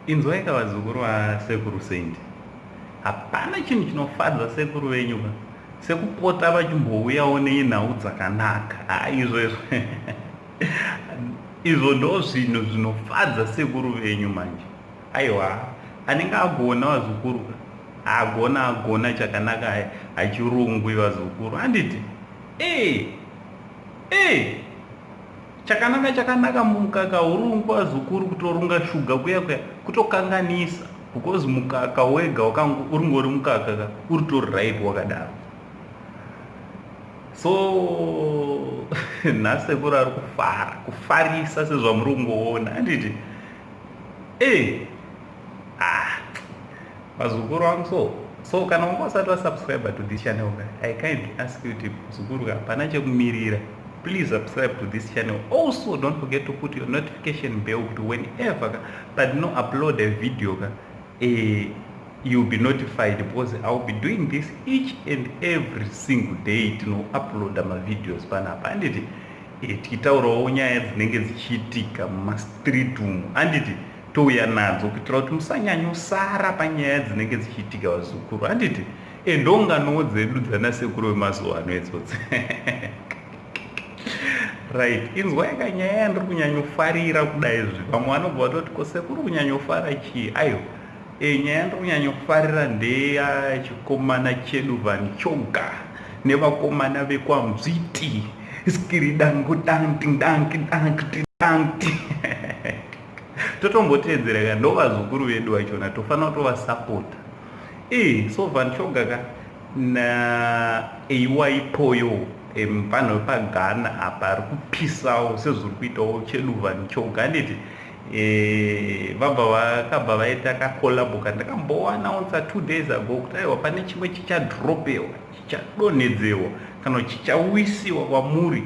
Inzwaika vazukuru vasekuru Saint, hapana chinhu chinofadza sekuru venyu ka sekupota vachimbouyawo nenhau dzakanaka. Ha, izvo izvo izvo ndo zvinhu zvinofadza sekuru venyu manje. Aiwa, anenge agona vazukuru ka, agona agona chakanaka hachirungwi vazukuru, handiti? Ee ee, chakanaka chakanaka mukaka urungwa vazukuru. Kutorunga shuga kuya kuya kutokanganisa, because mukaka wega uringori mukaka ka, uritori right wakadaro. So nhasi sekuru ari kufara kufarisa sezvamuri kungoona, handiti? E ah, vazukuru vangu, so kana wanga usati wasubscribe to this channel ka, I kindly ask you to, muzukuru ka, hapana chekumirira, please subscribe to this channel. Also, don't forget to put your notification bell kuti whenever ka pandino upload a video ka, you'll be notified, because I will be doing this each and every single day. Tinouploada mavideos panapa, handiti? Tichitaurawo nyaya dzinenge dzichiitika mumastreet umu, handiti? Touya nadzo kuitira kuti musanyanyosara panyaya dzinenge dzichiitika vazukuru, handiti? Ndonganowo dzedu dzanasekuru vemazuva ano idzodzi, right? Inzwa yakanyaya yandiri kunyanyofarira kudaizvi. Vamwe vanobva vatoti, "Ko sekuru kunyanyofara chii?" Aiwa, nyaya yandiri kunyanyofarira ndeyachikomana chedu Van Choga nevakomana vekwaMzviti. Skiridangu danti danki danki danti, totomboteedzera ka, ndo vazukuru vedu vachona, tofanira kutovasapota. So Van Choga ka na AY Poyo, mupanho wepaGhana apa ari kupisawo sezviri kuitawo chedu Van Choga, handiti? Vabva vakabva vaita kacollabo kandakamboannounsa 2 days ago kuti aiwa, pane chimwe chichadropewa, chichadonhedzewa kana chichawisiwa kwamuri.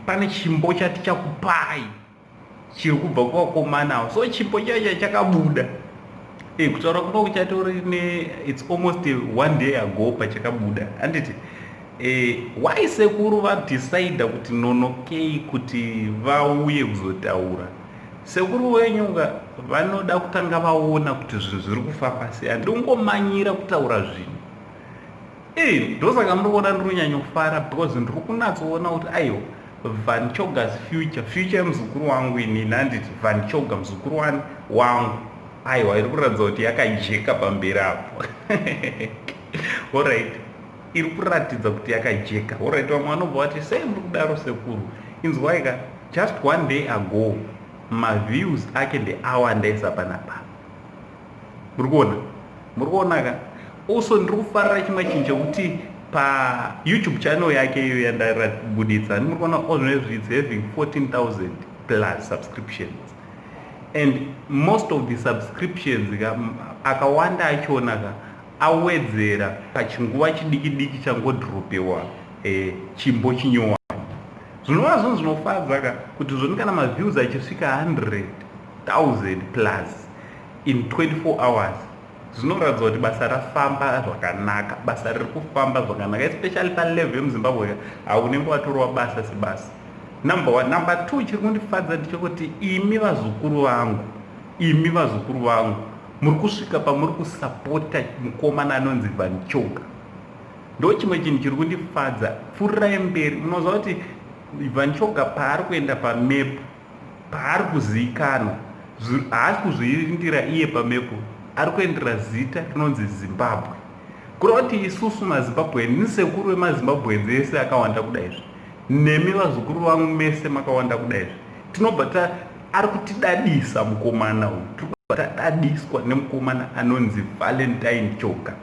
Pane chimbo chatichakupai chiri kubva kuvakomana avo. So chipo chacho chakabuda, kutaura kuno kuchatori ne it's almost one day ago pachakabuda, handiti? Why sekuru vadecida kuti nonokei kuti vauye kuzotaura? Sekuru wenyuka vanoda kutanga vaona kuti zvinhu zviri kufamba sei, handingomanyira kutaura zvinhu. Ndosaka muri kuona ndiri kunyanyofara, because ndiri kunatsoona kuti aiwa, Van Choga's future, future yemuzukuru wangu inini, handiti? Van Choga muzukuru wani wangu, aiwa, iri kuratidza kuti yakajeka pamberi apo. Alright, iri kuratidza kuti yakajeka. Alright, vamwe vanobva vati, "Sei muri kudaro sekuru?" Inzwai ka, just one day ago maviews ake ndeawandaisa panapa, muri kuona, muri kuona ka. Also, ndiri kufarira chimwe chinhu chekuti paYouTube channel yake iyo yandarabuditsa, muri kuona ozvinezvi it's having 14,000 plus subscriptions, and most of the subscriptions ka, akawanda achona ka, awedzera pachinguva chidiki diki changodropewa chimbo chinyowani, zvinova zvinhu zvinofadza ka, kuti zvoni kana maviews achisvika 100,000 plus in 24 hours, zvinoratidza kuti basa rafamba zvakanaka, basa riri kufamba zvakanaka, especially palevel yemuZimbabwe. Haunenge watorwa basa sebasa, number one. Number two, chiri kundifadza ndechekuti imi vazukuru vangu, imi vazukuru vangu muri kusvika pamuri kusapota mukomana anonzi Van Choga. Ndo chimwe chinhu chiri kundifadza. Pfuurirai mberi. Munoziva kuti Van Choga paari kuenda pamap, paari kuzivikanwa, haasi kuzviindira iye pamepo, ari kuendera zita rinonzi Zimbabwe. Kureva kuti isusu maZimbabwean, nisekuru vemaZimbabweans ese akawanda kudaizvi, nemi vazukuru vangu mese makawanda kudaizvi, tinobva ta ari kutidadisa mukomana uyu, tiri kubva tadadiswa nemukomana anonzi Valentine Choga.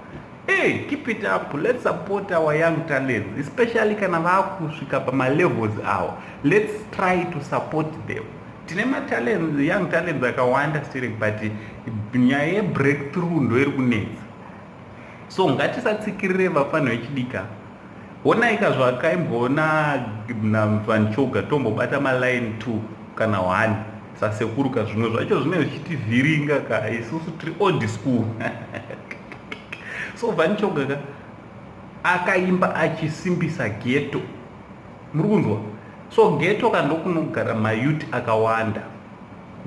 Hey, keep it up. Let's support our young talents, especially kana vakusvika pamalevels awa. Let's try to support them. Tine matalents, young talents akawanda still, but nyaya yebreakthrough ndo iri kunetsa. So ngatisatsikirire vafana vechidika. Onaika zvakaimboona naVan Choga, tombobata maline 2 kana 1 sasekuru ka. Zvimwe zvacho zvinenge zvichitivhiringa ka, isusu tiri old school. So Van Choga ka akaimba achisimbisa ghetto, muri kunzwa? So ghetto ka ndokunogara mayouth akawanda.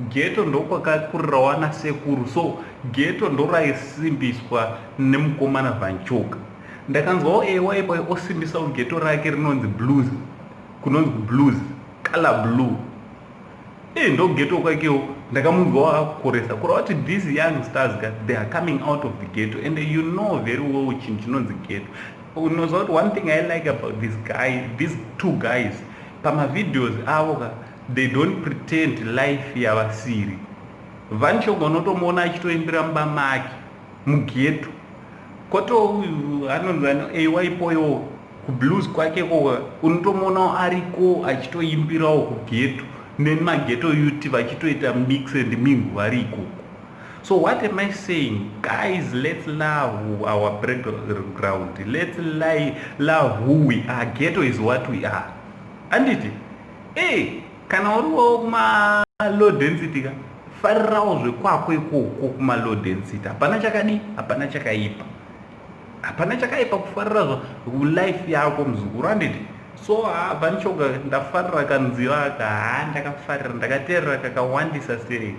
Ghetto ndokwakakurirawo ana sekuru, so ghetto ndoraisimbiswa nemukomana Van Choga. Ndakanzwawo AY Poyo osimbisawo ghetto rake rinonzi Blues, kunonzi Blues Color Blue. Ndo ghetto kwakewo ndakamunzwawo akakoresa, kureva kuti these young stars, they are coming out of the ghetto, and you know very well chinhu chinonzi ghetto. Unoziva kuti one thing I like about this guy, these two guys, pamavideos avo ka, they don't pretend life yavasiri. Van Choga unotomuona achitoimbira mumba make mughetto, koto anonzi AY Poyo kuBlues kwake ko, unotomuonawo ariko achitoimbirawo kughetto nemaghetto youth, vachitoita mix and mingle vari ikoko. So what am I saying, guys? Let's love our background. Let's love who we are. Ghetto is what we are, anditi? E kana uriwo kuma-low density ka, farirawo zvekwako ikoko kuma-low density. Hapana chakadi, hapana chakaipa, hapana chakaipa kufarira zva life yako, muzukuru, anditi? So Van Choga, ndafarira kanziva aka. Ha, ndakafarira, ndakateerera kakawandisa sei.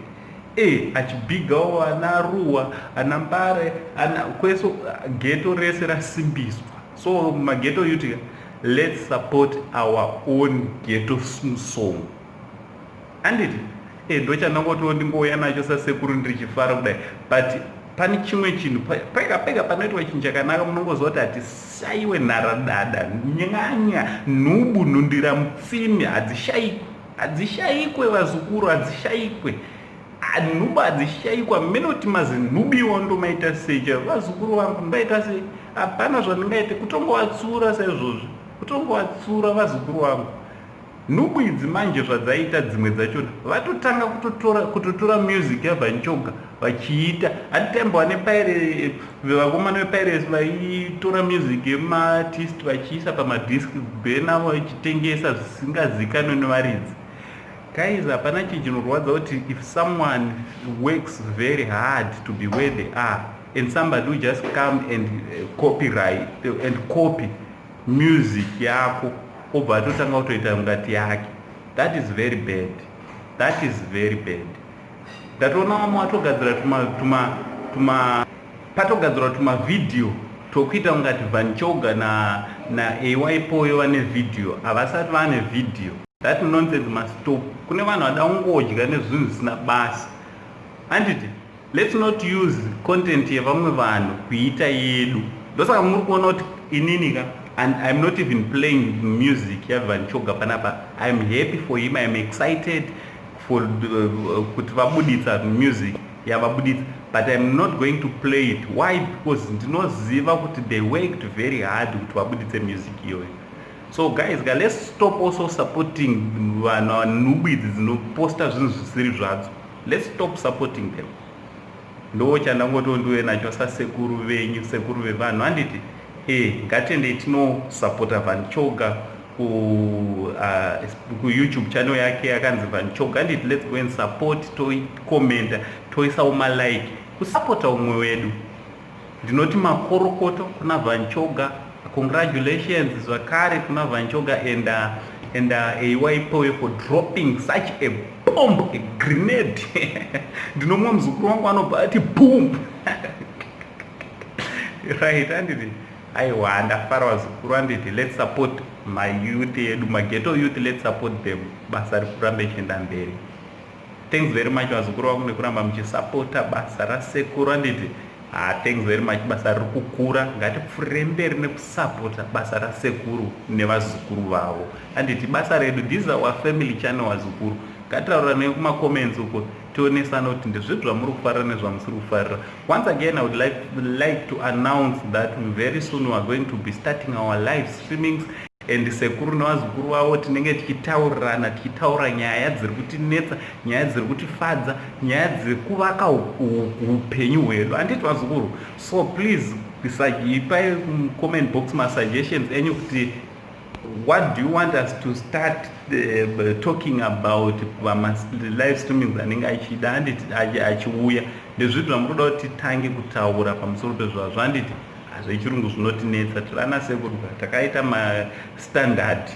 Achibhigawo ana Ruwa, ana Mbare, ana kwese, ghetto rese rasimbiswa. So maghetto youth, let's support our own ghetto song, anditi? Ndochandangotiwo ndingouya nacho sasekuru ndichifara kudai. But pane chimwe chinhu, pega pega panoitwa chinhu chakanaka, munongoziva kuti hatishayiwe nharadada, nyanya, nhubu, nhundira mutsimi hadzishayikwe, hadzishayikwe, vazukuru, hadzishayikwe nhubu, hadzishayikwa. Menoti mazinhubiwo ndomaita sei chaivo, vazukuru vangu? Ndoita sei? Hapana zvandingaite, kutongovatsura saizvozvi, kutongovatsura, vazukuru vangu. Nhubu idzi manje zvadzaita, dzimwe dzachona vatotanga kutotora music yaVan Choga vachiita. Hatitaimbova nepaire, vakomana vepiracy vaitora music yemaartist vachiisa pamadisc bhenavo vachitengesa zvisingazikanwe nevaridzi. Guys, hapana chinhu chinorwadza kuti if someone works very hard to be where they are and somebody who just come and copyright and copy music yako, obva atotanga kutoita ngati yake. That is very bad, that is very bad. Ndatoona vamwe vatogadzira tuma patogadzirwa tumavhidhiyo tokuita kungati Van Choga naAY Poyo vane vhidhiyo. Havasati vane vhidhiyo. That nonsense must stop. Kune vanhu vada kungodya nezvinhu zvisina basa, handiti? Let's not use content yevamwe vanhu kuita yedu. Ndosaka muri kuona kuti inini ka, and I'm not even playing music yaVan Choga panapa. I'm happy for him, I'm excited for kuti vabuditsa music yavabuditsa, but I'm not going to play it. Why? Because ndinoziva kuti they worked very hard kuti vabuditse music iyoyo. So guys ka, let's stop also supporting vanhu, nhubu idzi dzinoposta zvinhu zvisiri zvadzo. Let's stop supporting them. Ndo chandangoto ndiwe nacho sasekuru venyu, sekuru vevanhu, handiti? Ngatendei tinosapota Van Choga kuYouTube channel yake yakanzi Van Choga, handiti? Let's go and support, toikomenda, toisawo malike, kusapota umwe wedu. Ndinoti makorokoto kuna Van Choga, congratulations zvakare kuna Van Choga and AY Poyo for dropping such a bomb, a grenade. Ndinomwe muzukuru wangu anobva ati boom, right, handiti? Aiwa, ndafara, vazukuru, handiti? Let's support mayouth edu, maghetto youth. Let's support them, basa riri kuramba ichienda mberi. Thanks very much, vazukuru vangu, nekuramba muchisapota basa rasekuru, handiti? Ha, thanks very much. Basa riri kukura, ngatipfuurire mberi nekusapota basa rasekuru nevazukuru vavo, handiti? Basa redu, this is our family channel, vazukuru. Ngatitaura nekumacomments uko, tionesana kuti ndezvipi zvamuri kufarira nezvamusiri kufarira. Once again, I would like to announce that very soon we are going to be starting our live streamings, and sekuru nevazukuru vavo tinenge tichitaurirana, tichitaura nyaya dziri kutinetsa, nyaya dziri kutifadza, nyaya dzekuvaka upenyu hwedu, handiti, vazukuru? So please ipai comment box masuggestions enyu kuti what do you want us to start talking about live streamings anenge achida, handiti? Achiuya, ndezvipi zvamuri kuda kuti titange kutaura pamusoro pezvazvo, handiti? Zvechirungu zvinotinetsa, tiri ana sekuru, takaita mastandard,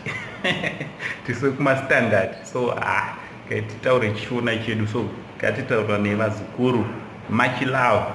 tise kumastandard. So ah, Titaure Chishona chedu, so ngatitaura nevazukuru. Much love.